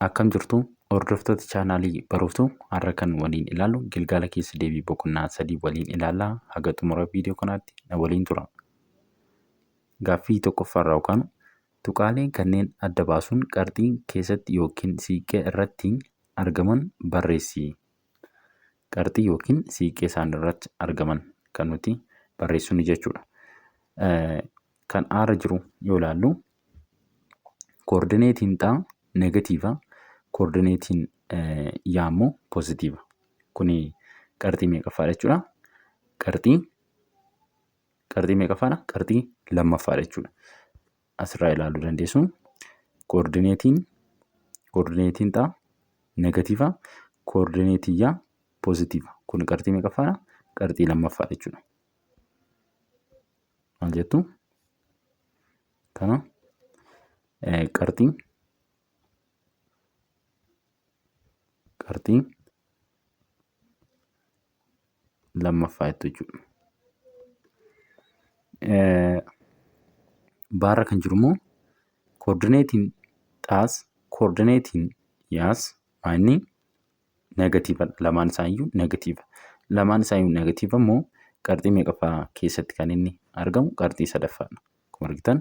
Akkam jirtu hordoftoota chaanaalii Baruuftuu har'a kan waliin ilaallu gilgaala keessa deebii boqonnaa 3 waliin ilaallaa haga xumura viidiyoo kanaatti na waliin tura. Gaaffii tokkoffaarraa yookaan tuqaalee kanneen adda baasuun qarxii keessatti yookiin siiqqee irratti argaman barreessi. Qarxii yookiin siiqqee isaan irratti argaman kan nuti barreessinu jechuudha. Kan aara jiru yoo ilaallu koordineetiin x negatiiva, koordineetiin y immoo poozitiiva. Kuni qarxii meeqaffaadha jechuudha? Qarxii meeqaffaadha? Qarxii lammaffaadha jechuudha. Asirraa ilaaluu dandeessu. Koordineetiin x negatiiva, koordineetiin y poozitiiva. Kun qarxii meeqaffaadha? Qarxii lammaffaadha jechuudha. Maal jettu? Kana qarxii lammaffaa jettu jechuudha. Baarra kan jiru immoo koordineetiin xaas koordineetiin yaas maanni negatiiva lamaan isaayyuu negatiiva. Lamaan isaayyuu negatiiva immoo qarxii meeqaffaa keessatti kan inni argamu qarxii sadaffaadha. Akkuma argitan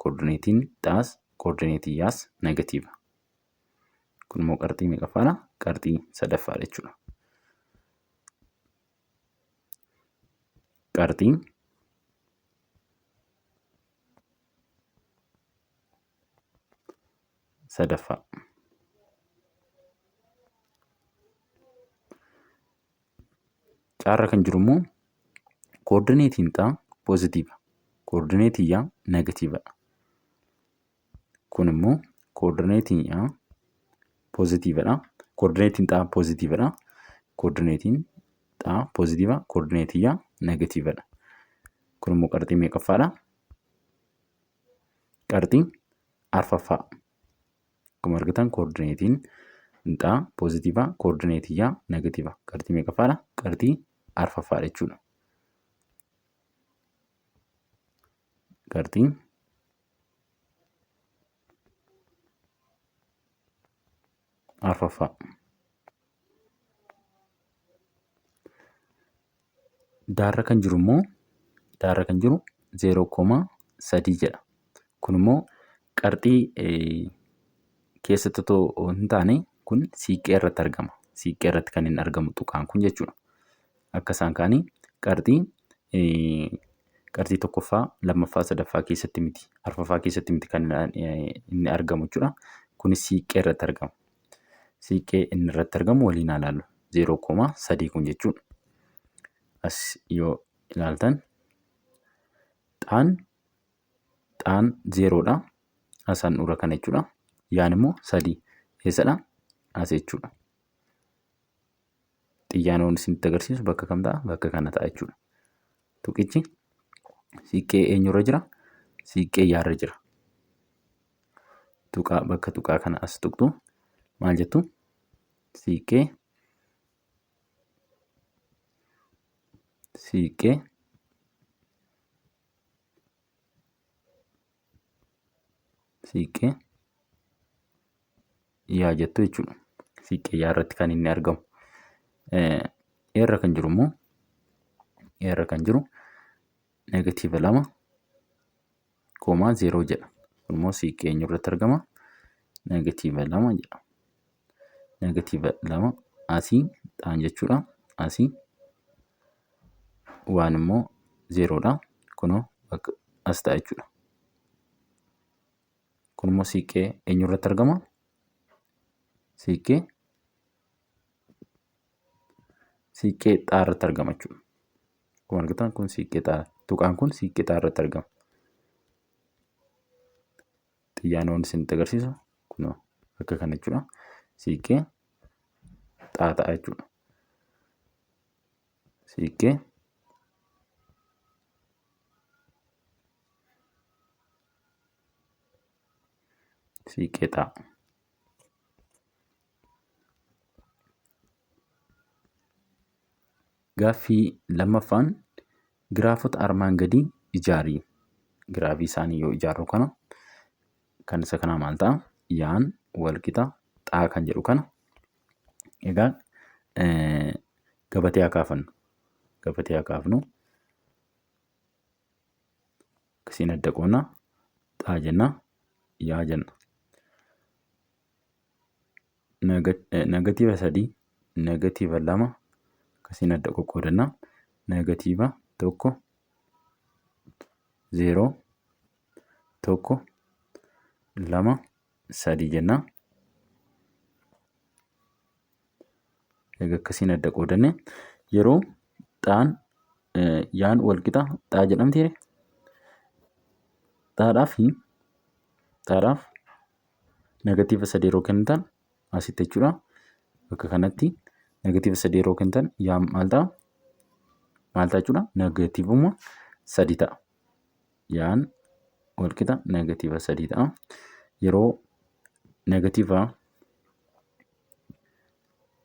koordineetiin xaas koordineetiin yaas negatiiva. Kun immoo qarxii meeqaffaadha? Qarxii sadaffaadha jechuudha. Qarxii sadaffaa. Caarra kan jiru immoo koordineetiin x poozitiiva, koordineetiin y negatiivadha. Kun immoo koordineetiin y poozitiivadha. Koordineetiin x poozitiivadha. Koordineetiin x poozitiiva, koordineetiin y negatiivadha. Kun immoo qarxii meeqaffaadha? Qarxii arfaffaa. Akkuma argitan koordineetiin x poozitiiva, koordineetiin y negatiiva. Qarxii meeqaffaadha? Qarxii arfaffaadha jechuudha. Qarxii arfaffaa. Daarra kan jiru immoo daarra kan jiru 0,3 jedha. Kun immoo qarxii keessatti otoo hin taane kun siiqqee irratti argama. Siiqqee irratti kan inni argamu tuqaan kun jechuudha. Akka isaan kaanii qarxii tokkoffaa, lammaffaa, sadaffaa keessatti miti, arfaffaa keessatti miti kan inni argamu jechuudha. Kunis siiqqee irratti argama. Siiqqee inni irratti argamu waliin haa ilaallu. 0,3 kun jechuudha. As yoo ilaaltan xaan 0dha. As handhuura kana jechuudha. Yaan immoo 3. Eessadha? As jechuudha. Xiyyaan waan isinitti agarsiisu bakka kam ta'a? Bakka kana ta'a jechuudha. Tuqichi siiqqee eenyurra jira? Siiqqee yaarra jira. Tuqaa bakka tuqaa kana as tuqxu maal jettu? Siiqqee siiqqee siiqqee yaa jettu jechuudha. Siiqqee yaa irratti kan inni argamu. Eerra kan jiru immoo eerra kan jiru negatiiva 2,0 jedha. Kun immoo siiqqee eenyu irratti argama? Negatiiva 2 jedha. Negatiiva 2 asii xaan jechuudha. Asii waan immoo 0dha. Kunoo bakka as ta'a jechuudha. Kun immoo siiqqee eenyu irratti argama? Siiqqee xaa irratti argama jechuudha. Akkuma argitan kun siiqqee xaa tuqaan kun siiqqee xaa irratti argama. Xiyyaan waan isinitti agarsiisu kunoo akka kana jechuudha. Siiqqee xaa ta'a jechuudha. Siiqqee siiqqee xaa. Gaaffii lammaffaan giraafota armaan gadii ijaari. Giraafii isaanii yoo ijaarru kana kan isa kanaa maal ta'a? Yaan walqixa Xaa kan jedhu kana. Egaa gabatee haa kaafannu. Gabatee haa kaafnu. Akkasiin adda qoonna. Xaa jenna. Yaa jenna. Negatiiva 3, negatiiva 2 akkasiin adda qoqqoodanna. Negatiiva 1, 0, 1, 2, 3 jenna. Egaa akkasiin adda qoodanne yeroo xaan yaan wal qixa xaa jedhamti xaadhaaf xaadhaaf negatiiva 3 yeroo kennitan asitti jechuudha. Bakka kanatti negatiiva 3 yeroo kennitan yaan maal ta'a? Maal ta'a jechuudha? Negatiivuma 3 ta'a. Yaan wal qixa negatiiva 3 ta'a. Yeroo negatiiva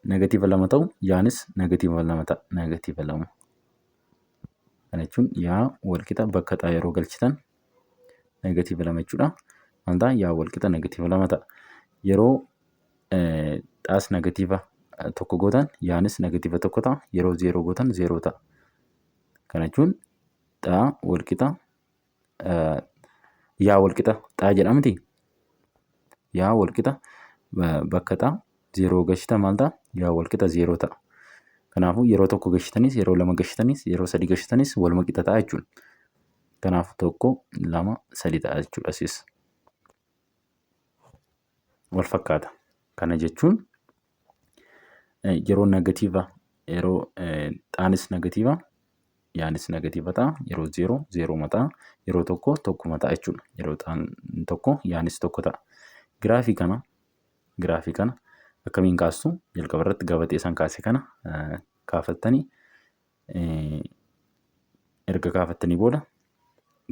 2 ta'u yaanis negatiiva 2 ta'a. Negatiiva 2. Kana jechuun yaa wal qixa bakka xaa yeroo galchitan negatiiva 2 jechuudha. Maal ta'a? Yaa wal qixa negatiiva 2 ta'a. Yeroo xaas negatiiva 1 gootan yaanis negatiiva 1 ta'a. Yeroo 0 gootan 0 ta'a. Kana jechuun xaa wal qixa yaa wal qixa xaa jedhamti. Yaa wal qixa bakka xaa 0 gashitan maal ta'a? Yaa wal qixa 0 ta'a. Kanaafuu yeroo 1 gashitanis yeroo 2 gashitanis yeroo 3 gashitanis waluma qixa ta'a jechuudha. Kanaafuu 1 2 3 ta'a jechuudha asis. Wal fakkaata. Kana jechuun yeroo negatiiva yeroo xaanis negatiiva yaanis negatiiva ta'a. Yeroo 0 0 ta'a. Yeroo 1 1 ta'a jechuudha. Yeroo xaan 1 yaanis 1 ta'a. Giraafii kana akkamiin kaastu? Jalqaba irratti gabatee isaan kaase kana kaafattanii erga kaafattanii booda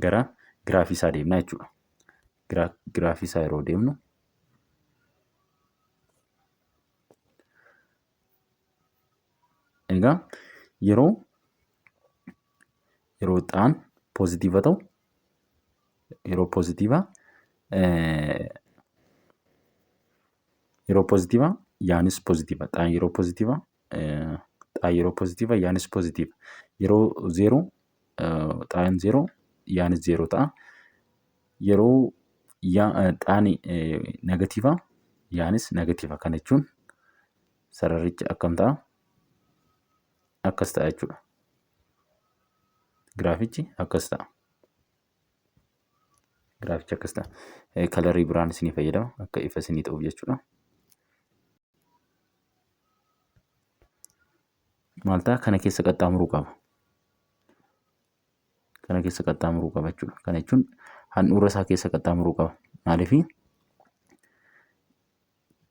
gara giraafii isaa deemna jechuudha. Giraafii isaa yeroo deemnu egaa yeroo xaan poozitiiva ta'u yeroo poozitiiva yeroo poozitiiva yaanis poozitiiva xaan yeroo poozitiiva xaan yeroo poozitiiva yaanis poozitiiva yeroo 0 xaan 0 yaanis 0 ta'a. Yeroo xaan negatiiva yaanis negatiiva. Kana jechuun sararichi akkam ta'a? Akkas ta'a jechuudha. Giraafichi akkas ta'a. Giraafichi akkas ta'a. Kalarii biraan isinii fayyadama akka ifa isinii ta'uuf jechuudha. Maal ta'a? Kana keessa qaxxaamuruu qaba. Kana keessa qaxxaamuruu qaba jechuudha. Kana jechuun handhuura isaa keessa qaxxaamuruu qaba. Maaliif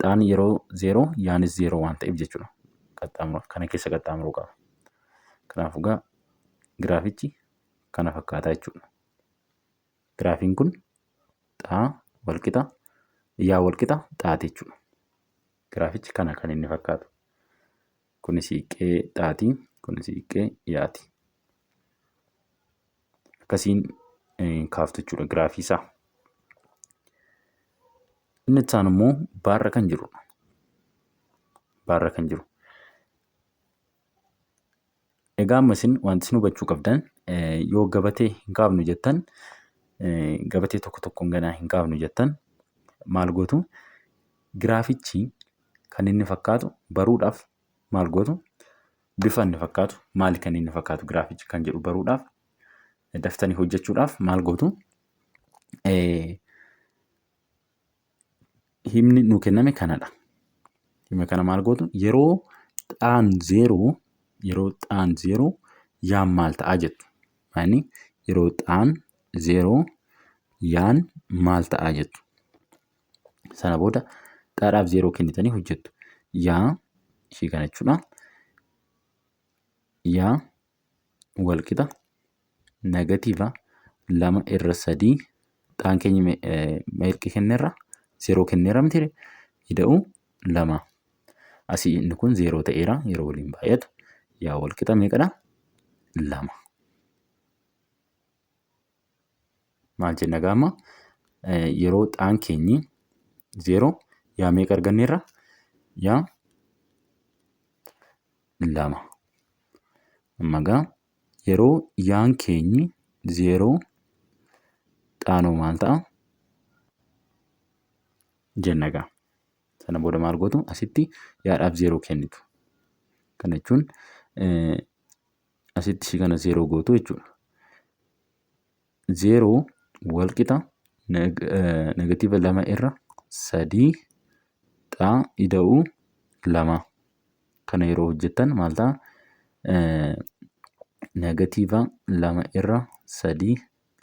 xaan yeroo 0 yaanis 0 waan ta'eef jechuudha. Qaxxaamura kana keessa qaxxaamuruu qaba. Kanaafuu egaa giraafichi kana fakkaata jechuudha. Giraafiin kun xaa walqixa yaa walqixa xaati jechuudha. Giraafichi kana kan inni fakkaatu. Kuni siiqqee xaati, kuni siiqqee yaati. Akkasiin kaaftu jechuudha giraafii isaa. Inni itti aanu immoo baarra kan jirudha. Baarra kan jiru. Egaa amma isin wanti isin hubachuu qabdan yoo gabatee hin kaafnu jettan gabatee tokko tokkoon ganaa hin kaafnu jettan maal gootu giraafichi kan inni fakkaatu baruudhaaf maal gootu bifa inni fakkaatu maali kan inni fakkaatu giraafichi kan jedhu baruudhaaf daftanii hojjechuudhaaf maal gootu himni nu kenname kanadha. Hima kana maal gootu yeroo xaan zeeroo yeroo xaan zeeroo yaan maal ta'aa jettu. Maani yeroo xaan zeeroo yaan maal ta'aa jettu. Sana booda xaadhaaf zeeroo kennitanii hojjettu. Yaa ishii kana jechuudha. Yaa walqixa negatiiva 2 irra 3 xaan keenya meeqa kenneerra? 0 kenneerra miti ida'u 2. Asii inni kun 0 ta'eera yeroo waliin baay'atu yaa walqixa meeqadha? 2. Maal jenna gaama yeroo xaan keenyi 0 Yaa meeqa arganneerra? Yaa lama. Amma egaa yeroo yaan keenyi zeeroo xaanoo maal ta'a? Jenna egaa. Sana booda maal gootu? Asitti yaadhaaf zeeroo kennitu. Kana jechuun asitti ishii kana zeeroo gootu jechuudha. Zeeroo wal qixa negatiiva lama irra sadii xaa ida'uu lama. Kana yeroo hojjettan maal ta'a? Negatiiva lama irra sadii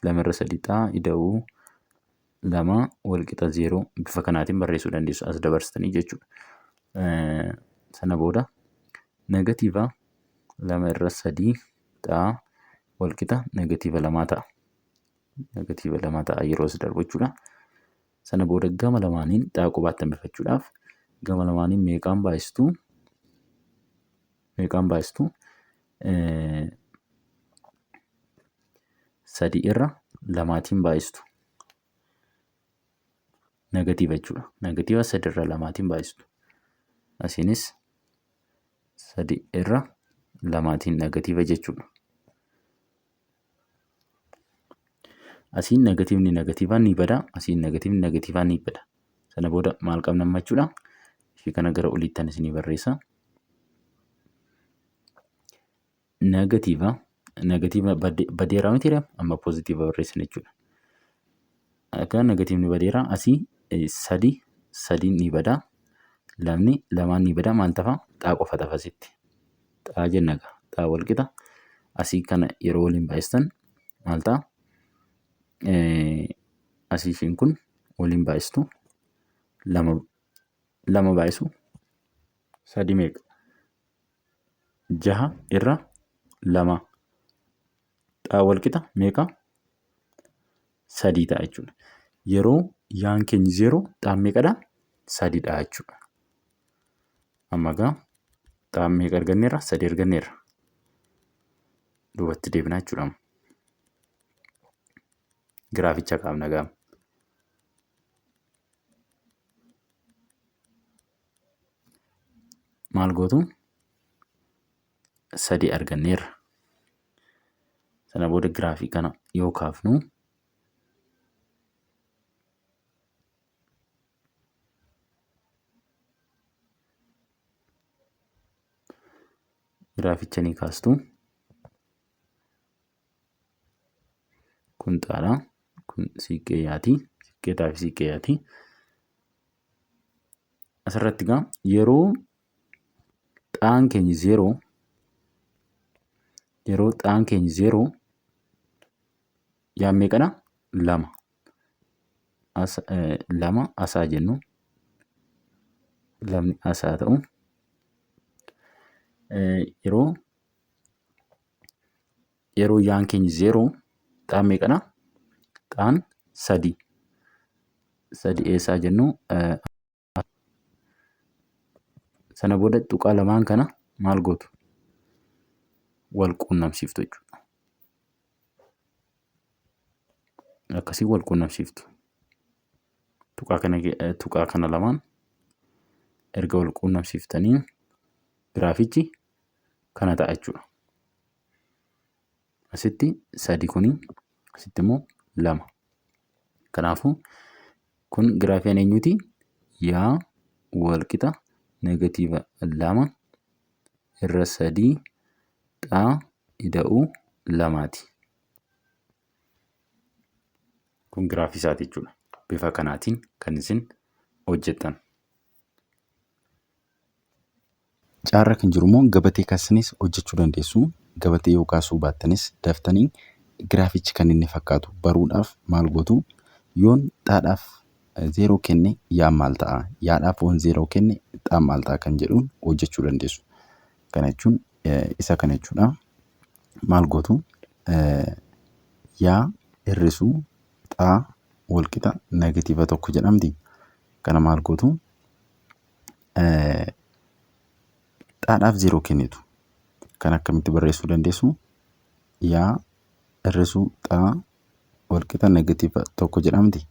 lama irra sadii xaa ida'uu lama wal qixa zeeroo bifa kanaatiin barreessuu dandeessu as dabarsitanii jechuudha. Sana booda negatiiva lama irra sadii xaa wal qixa negatiiva lamaa ta'a. Negatiiva lama ta'a yeroo as darbu jechuudha. Sana booda gama lamaaniin xaa qubaatti hambifachuudhaaf gama lamaaniin meeqaan baay'istu? Meeqaan baay'istu? Sadii irra lamaatiin baay'istu. Negatiiva jechuudha. Negatiiva sadi irra lamaatiin baay'istu. Asiinis sadi irra lamaatiin negatiiva jechuudha. Asiin negatiivni negatiivaan ni bada. Asiin negatiivni negatiivaan ni bada. Sana booda maal qabna amma jechuudha. Ishii kana gara oliittan isinii barreessa. Negatiiva negatiiva badeera miti amma poozitiiva barreessina jechuudha. Akka negatiivni badeera asii sadi sadiin ni bada. Lamni lamaan ni bada maal tafa? Xaa qofa tafa asitti. Xaa jenna egaa. Xaa wal qixa. Asii kana yeroo waliin baay'istan maal ta'a? Asii ishiin kun waliin baay'istu lama lama baay'isu sadi meeqa? Jaha irra lama. Xaa wal qixa meeqa? Sadii ta'a jechuudha. Yeroo yaan keenyi zeeroo xaan meeqadha? Sadidha jechuudha. Amma egaa xaan meeqa arganneerra? Sadii arganneerra. Duubatti deebinaa jechuudha. Giraaficha kaafna egaa. Maal gootu? Sadii arganneerra. Sana booda giraafii kana yoo kaafnu giraaficha ni kaastu. Kun xaadha. Kun siiqqee yaati. Siiqqee xaa fi siiqqee yaati. Asirratti egaa yeroo xaan keenya zeeroo yeroo xaan keenya zeeroo yaan meeqadha? Lama. As, lama asaa jennu lamni asaa ta'u yeroo yeroo yaan keenya zeeroo xaan meeqadha? Xaan sadi. Sadi eessaa jennu sana booda tuqaa lamaan kana maal gootu? Wal quunnamsiiftu jechuudha. Akkasii wal quunnamsiiftu. Tuqaa kana lamaan erga wal quunnamsiiftanii giraafichi kana ta'a jechuudha. Asitti sadi kuni asitti immoo lama. Kanaafuu kun giraafiin eenyuti? Yaa walqixa negatiiva lama irra sadii xaa ida'uu lamaati. Kun giraafii isaati jechuudha. Bifa kanaatiin kan isin hojjettan. Caarra kan jiru immoo gabatee kaasanis hojjechuu dandeessu. Gabatee yoo kaasuu baattanis daftanii giraafichi kan inni fakkaatu baruudhaaf maal gootu? Yoon xaadhaaf zeeroo kenne yaan maal ta'a? Yaadhaaf yoon zeeroo kenne xaan maal ta'a kan jedhuun hojjechuu dandeessu. Kana jechuun isa kana jechuudha. Maal gootu? Yaa hir'isuu xaa walqixa negatiiva tokko jedhamti. Kana maal gootu? Xaadhaaf zeeroo kennitu. Kan akkamitti barreessuu dandeessu? Yaa hir'isuu xaa walqixa negatiiva tokko jedhamti.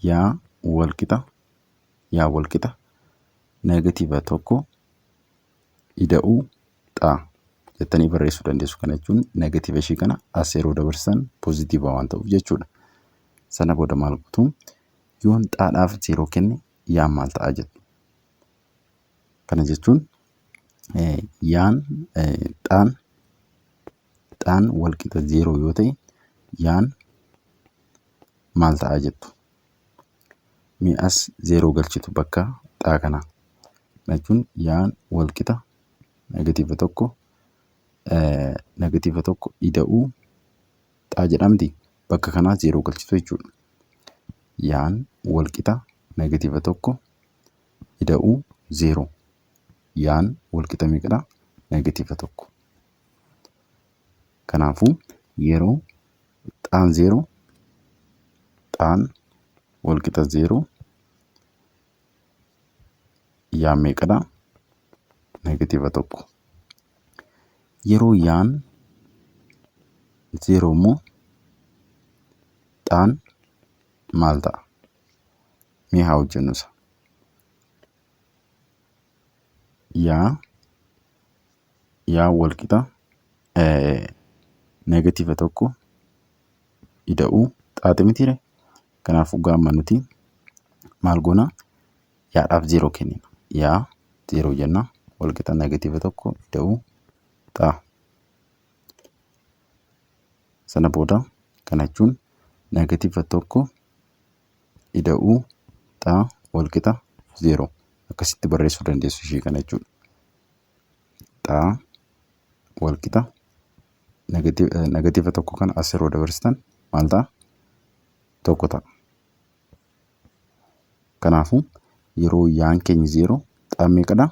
Yaa walqixa Yaa walqixa negatiiva tokko ida'uu xaa jettanii barreessuu dandeessu. Kana jechuun negatiiva ishii kana as yeroo dabarsan poozitiiva waan ta'uuf jechuudha. Sana booda maal gootu? Yoon xaadhaaf zeeroo kenne yaan maal ta'a jettu. Kana jechuun yaan xaan xaan walqixa zeeroo yoo ta'e yaan maal ta'a jettu. Mee as zeeroo galchitu bakka xaa kanaa. Kana jechuun yaan walqixa negatiiva tokko negatiiva tokko ida'uu xaa jedhamti. Bakka kanaa zeeroo galchitu jechuudha. Yaan walqixa negatiiva tokko ida'uu zeeroo. Yaan walqixa meeqadha? Negatiiva tokko. Kanaafuu yeroo xaan zeeroo xaan walqixa zeeroo yaan meeqadha? Negatiiva tokko. Yeroo yaan zeeroo immoo xaan maal ta'a? Mee haa hojjennu isa. Yaa yaa walqixa negatiiva tokko ida'uu xaaxi mitiire. Kanaafuu gaamma nuti maal goona? Yaadhaaf zeeroo kennina. Yaa zeeroo jenna walqixa negatiiva tokko ida'uu xaa. Sana booda kana jechuun negatiiva tokko ida'uu xaa walqixa zeeroo. Akkasitti barreessuu dandeessu ishee kana jechuudha. Xaa walqixa negatiiva tokko kana as yeroo dabarsitan maal ta'a? Tokko ta'a. Kanaafuu yeroo yaan keenya zeeroo xaan meeqadha?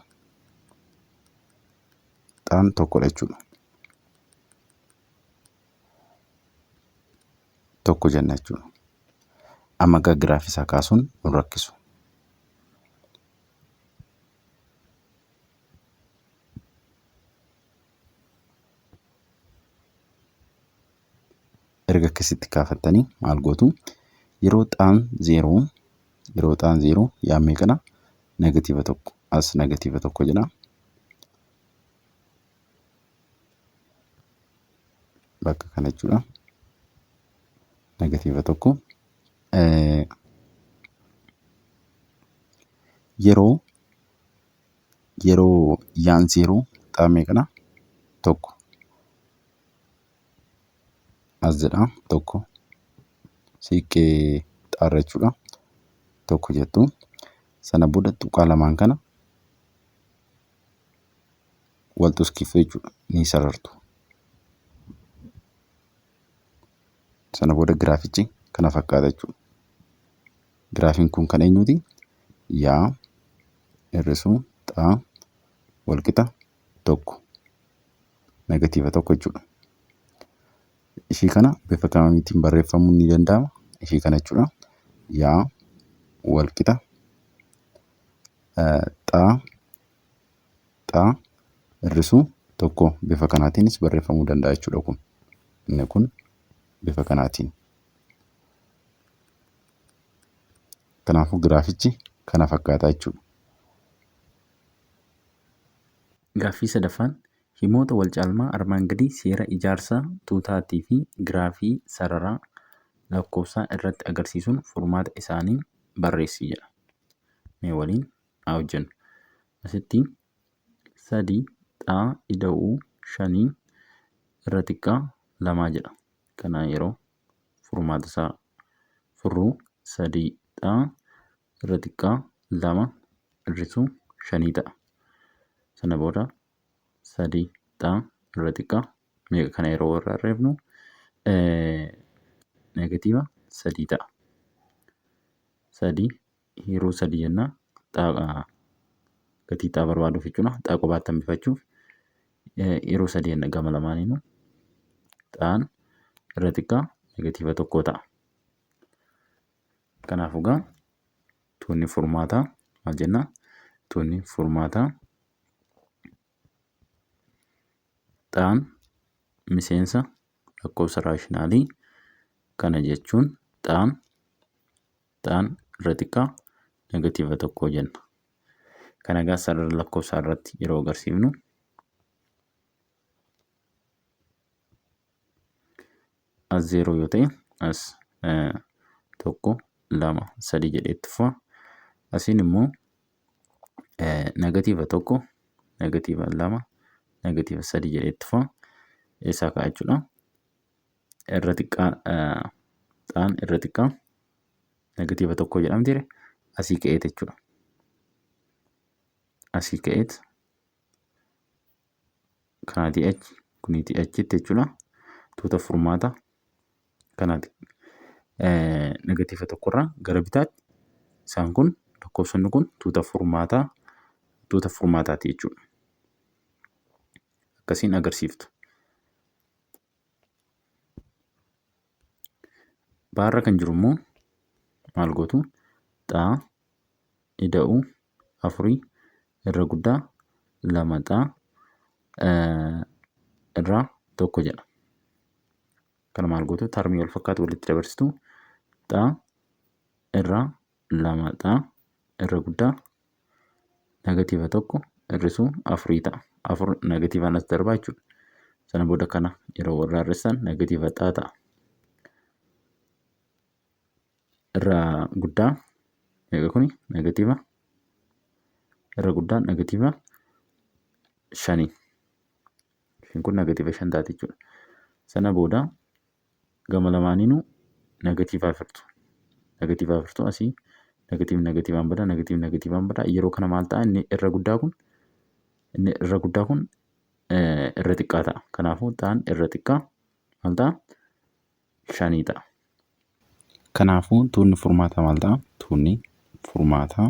Xaan tokkodha jechuudha. Tokko jenna jechuudha. Amma egaa giraafii isaa kaasuun nu rakkisu. Erga akkasitti kaafattanii maal gootu? Yeroo xaan zeeroo yeroo xaan zeeroo yaan meeqadha? Negatiiva tokko. As negatiiva tokko jedha. Bakka kana jechuudha. Negatiiva tokko. Yeroo yeroo yaan zeeroo xaan meeqadha? Tokko. As jedha tokko. Siiqqee xaarra jechuudha. Tokko jettu. Sana booda tuqaa lamaan kana wal tuskiiftu jechuudha. Ni sarartu. Sana booda giraafichi kana fakkaata jechuudha. Giraafiin kun kan eenyuti? Yaa hir'isuu xaa walqixa tokko. Negatiiva tokko jechuudha. Ishii kana bifa kamiitiin barreeffamuun ni danda'ama? Ishii kana jechuudha. Yaa walqixa xaa xaa hir'isuu tokko bifa kanaatiinis barreeffamuu danda'a jechuudha kun. Inni kun bifa kanaatiin. Kanaafuu giraafichi kana fakkaata jechuudha. Gaaffii sadaffaan himoota wal caalmaa armaan gadii seera ijaarsa tuutaatii fi giraafii sararaa lakkoofsaa irratti agarsiisuun furmaata isaanii barreessi jedha. Mee waliin haa hojjennu. Asitti sadii xaa ida'uu shanii irra xiqqaa lamaa jedha. Kana yeroo furmaata isaa furru sadii xaa irra xiqqaa lama hir'isuu shanii ta'a. Sana booda sadii xaa irra xiqqaa meeqa kana yeroo irraa hir'ifnu negatiiva sadii ta'a. Sadii yeroo sadii jenna xaa gatii xaa barbaaduuf jechuudha. Xaa qobaatti hambifachuuf yeroo sadii jenna gama lamaaniinuu xaan irra xiqqaa negatiiva tokko ta'a. Kanaafuu egaa tuunni furmaataa maal jenna? Tuunni furmaataa xaan miseensa lakkoofsa raashinaalii kana jechuun xaan xaan irra xiqqaa Negatiiva tokko jenna. Kana egaa sarara lakkoofsaa irratti yeroo agarsiifnu as 0 yoo ta'e as 1 2 3 jedhee itti fufa. Asiin immoo negatiiva 1 negatiiva 2 negatiiva 3 jedhee itti fufa. Eessaa ka'a jechuudha? Irra xiqqaa xaan irra xiqqaa negatiiva 1 jedhamti asii ka'eet jechuudha. Asii ka'eet kanaatii achi kuniitii achitti jechuudha. Tuuta furmaata kanaati. Negatiiva tokkorraa gara bitaatti isaan kun lakkoofsonni kun tuuta furmaataati jechuudha. Akkasiin agarsiiftu. Baarra kan jiru immoo maal gootu? Xaa ida'uu afurii irra guddaa lama xaa irraa tokko jedha. Kana maal gootu? Tarmii wal fakkaatu walitti dabarsitu. Xaa irraa lama xaa irra guddaa negatiiva tokko hir'isuu afurii ta'a. Afur negatiivaan as darbaa jechuudha. Sana booda kana yeroo warraa hir'isan negatiiva xaa ta'a. Irra guddaa meeqa kuni negatiiva irra guddaa negatiiva shanii. Ishiin kun negatiiva shan taati jechuudha. Sana booda gama lamaaniinuu negatiivaa firtu. Negatiivaa firtu asii negatiivni negatiivaan bada negatiivni negatiivaan bada yeroo kana maal ta'a inni irra guddaa kun inni irra guddaa kun irra xiqqaa ta'a. Kanaafuu xaan irra xiqqaa maal ta'a? Shanii ta'a. Kanaafuu tuunni furmaataa maal ta'a? Tuunni furmaataa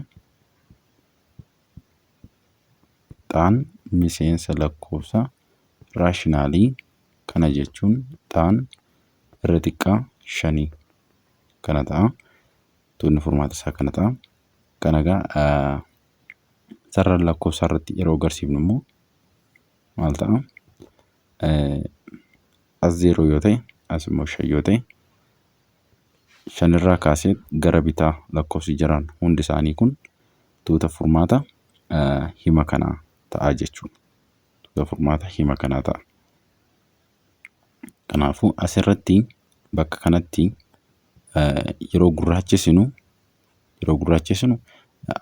xaan miseensa lakkoofsa raashinaalii kana jechuun xaan irra xiqqaa shanii kana ta'a. Tuunni furmaata isaa kana ta'a. Kana egaa sarara lakkoofsaa irratti yeroo agarsiifnu immoo maal ta'a? As 0 yoo ta'e as immoo 5 yoo ta'e shanirraa kaasee gara bitaa lakkoofsi jiran hundi isaanii kun tuuta furmaata hima kanaa ta'a jechuudha. Tuuta furmaata hima kanaa ta'a. Kanaafuu asirratti bakka kanatti yeroo gurraachessinu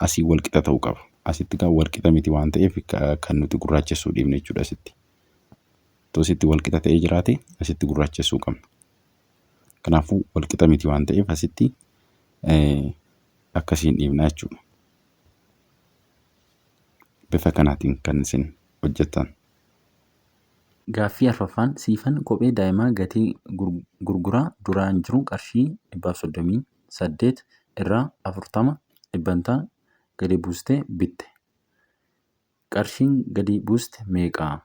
asii wal qixa ta'uu qaba. Asitti egaa wal qixa miti waan ta'eef kan nuti gurraachessuu dhiifne jechuudha asitti. Otoo asitti wal qixa ta'ee jiraate asitti gurraachessuu qabna. Kanaafuu wal qixa miti waan ta'eef asitti akkasiin dhiifna jechuudha. Bifa kanaatiin kan isin hojjettan. Gaaffii arfaffaan Siifan kophee daa'imaa gatii gurguraa duraan jiru qarshii 138 irraa 40 dhibbantaa gadi buustee bitte. Qarshiin gadi buuste meeqa?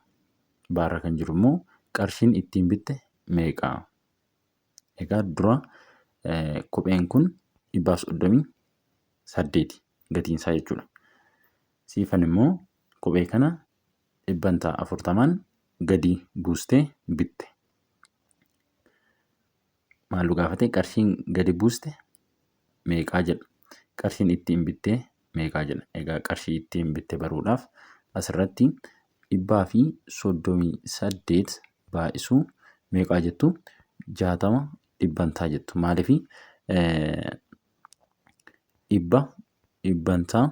Baarra kan jiru immoo qarshiin ittiin bitte meeqa? Egaa dura kopheen kun 138 gatiin isaa jechuudha. Siifan immoo kophee kana dhibbantaa 40n gadi buustee bitte. Maal nu gaafate? Qarshiin gadi buuste meeqaa jedha. Qarshiin ittiin bitte meeqaa jedha. Egaa qarshii ittiin bitte baruudhaaf asirratti 138 baay'isuu meeqaa jettu? 60 dhibbantaa jettu. Maaliif dhibba dhibbantaa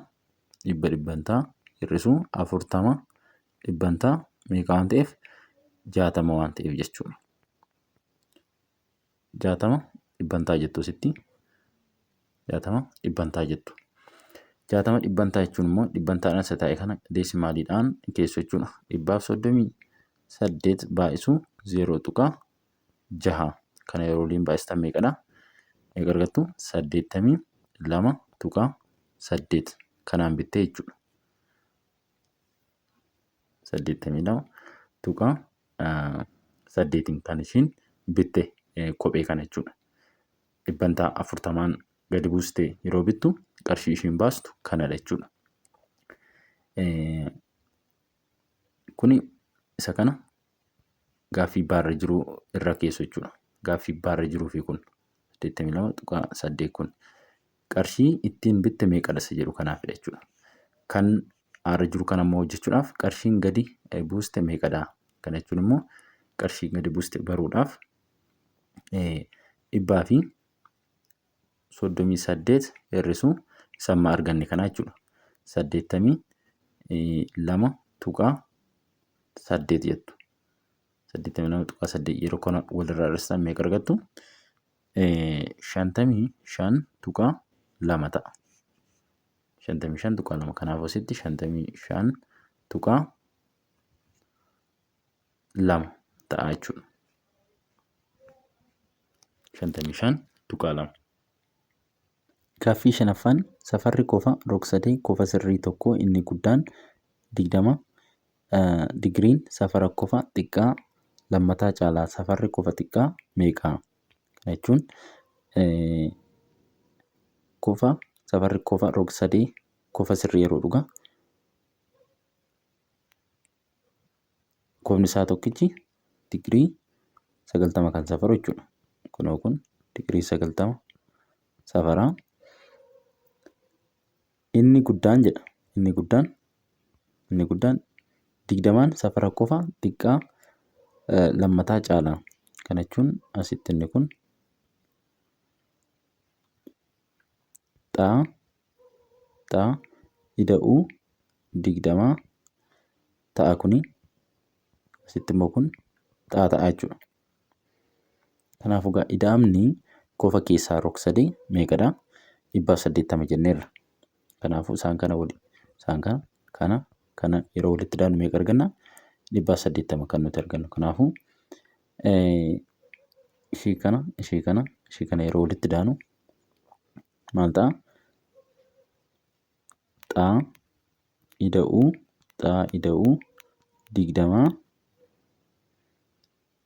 dhibba dhibbantaa hir'isuu 40 dhibbantaa meeqa waan ta'eef 60 waan ta'eef jechuudha. 60 dhibbantaa jettu asitti. 60 dhibbantaa jettu. 60 dhibbantaa jechuun immoo dhibbantaadhaan isa taa'e kana deesimaaliidhaan keessu jechuudha. 138 baay'isuu 0.6 kana yeroo waliin baay'istan meeqadha? Meeqa argattu? 82.8 kanaan bittee jechuudha. 82.8 kan ishiin bitte kophee kana jechuudha. Dhibbantaa 40n gadi buustee yeroo bittu qarshii ishiin baastu kanadha jechuudha. Kuni isa kana gaaffii baarra jiru irra keessu jechuudha. Gaaffii baarra jiruu fi kun 82.8 kun. Qarshii ittiin bitte meeqadha isa jedhu kanaafidha jechuudha. Kan aarra jiru kana immoo hojjechuudhaaf qarshiin gadi buuste meeqadha? Kana jechuun immoo qarshii gadi buuste baruudhaaf 138 hir'isuu isa amma arganne kanaa jechuudha. 82.8 jettu. 82.8 yeroo kana walirraa hir'istan meeqa argattu? 55.2 ta'a. 55.2 kanaaf asitti 55.2 ta'a jechuudha. 55.2. Gaaffii shanaffaan safarri kofa rog-sadee kofa sirrii tokkoo inni guddaan 20 digiriin safara kofa xiqqaa lammataa caalaa safarri kofa xiqqaa meeqa? Kana jechuun kofa safarri kofa rog-sadee kofa sirrii yeroo dhugaa kofni isaa tokkichi digirii 90 kan safaru jechuudha. Kunoo kun digirii 90 safara. Inni guddaan jedha. Inni guddaan inni guddaan 20n safara kofa xiqqaa lammataa caala. Kana jechuun asitti inni kun xaa xaa ida'uu 20 ta'a kuni asitti immoo kun xaa ta'a jechuudha. Kanaafuu egaa ida'amni kofa keessaa rog-sadee meeqadha? 180 jenneerra. Kanaafuu isaan kana wali isaan kana kana kana yeroo walitti daanu meeqa arganna? 180 kan nuti argannu. Kanaafuu ishii kana ishii kana ishii kana yeroo walitti daanu maal ta'a? Xaa ida'uu xaa ida'uu 20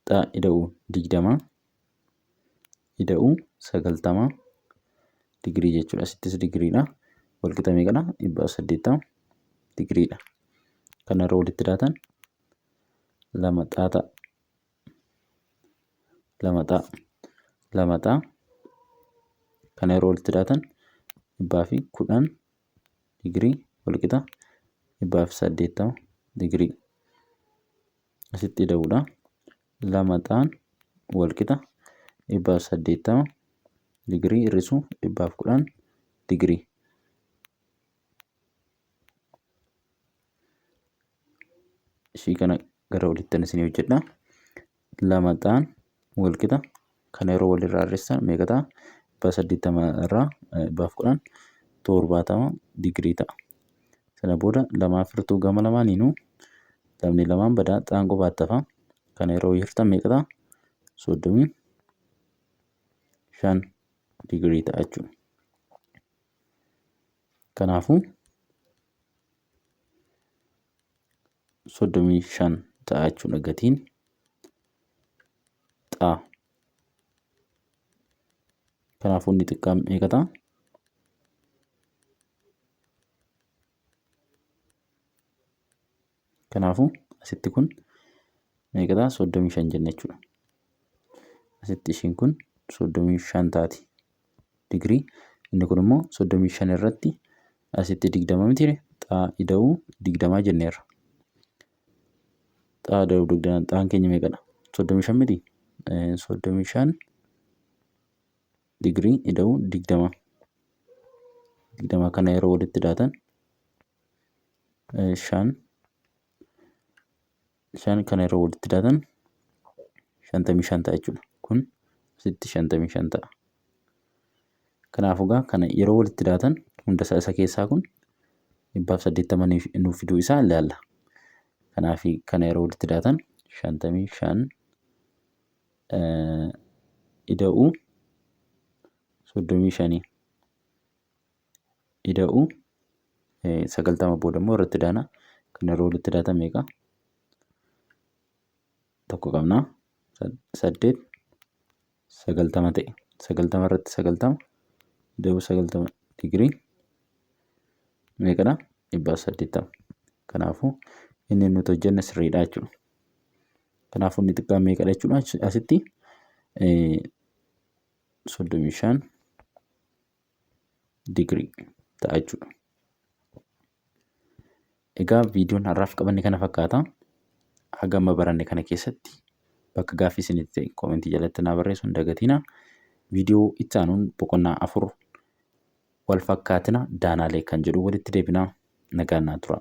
xaa ida'uu 20 ida'uu 90 digirii jechuudha. Asittis digiriidha. Walqixa meeqadha? 180 digiriidha. Kana yeroo walitti daatan lama xaa ta'a. Lama xaa. Lama xaa. Kana yeroo walitti daatan 110 digirii walqixa 180 digirii. Asitti ida'uudha. Lama xaan walqixa 180 digirii hir'isuu 110 digirii. Ishii kana gara olitti isinii hojjedha. Lama xaan walqixa kana yeroo walirraa hir'istan meeqa ta'a? 180 irraa 110 70 digirii ta'a. Sana booda lamaaf hirtuu gama lamaaniinuu lamni lamaan badaa xaan qofaatti hafa. Kana yeroo hirtan meeqa ta'a? 35 digirii ta'a jechuudha. Kanaafuu 35 ta'a jechuudha gatiin xaa. Kanaafuu inni xiqqaan meeqa ta'a? Kanaafuu asitti kun meeqa ta'a? 35 jenna jechuudha. Asitti ishiin kun 35 taati. Digirii inni kun immoo 35 irratti asitti 20 mitiire xaa ida'uu 20 jenneerra. Xaa ida'uu 20 xaan keenya meeqadha? 35 miti? 35 digirii ida'uu 20. 20 kana yeroo walitti daatan 5 5 kana yeroo walitti daatan 55 ta'a jechuudha. Kun asitti 55 ta'a. Kanaafuu egaa kana yeroo walitti daatan hunda isaa isa keessaa kun 180 nuuf fiduu isaa ilaalla. Kanaaf kana yeroo walitti daatan 55 ida'uu 35 ida'uu 90 booda immoo irratti daana. Kan yeroo walitti daatan meeqa? Tokko qabna. 8 90 ta'e. 90 irratti 90 ida'uu 90 digirii meeqadha? 180. Kanaafuu inni nuti hojjenne sirriidha jechuudha. Kanaafuu inni xiqqaan meeqadha jechuudha asitti 35 Digirii ta'a jechuudha. Egaa viidiyoon har'aaf qabanne kana fakkaata. Haga amma baranne kana keessatti bakka gaaffii isinitti ta'e koomentii jalatti naa barreessuu hin dagatinaa. Viidiyoo itti aanuun boqonnaa 4 wal fakkaatina daanaalee kan jedhu walitti deebinaa. Nagaan naa tura.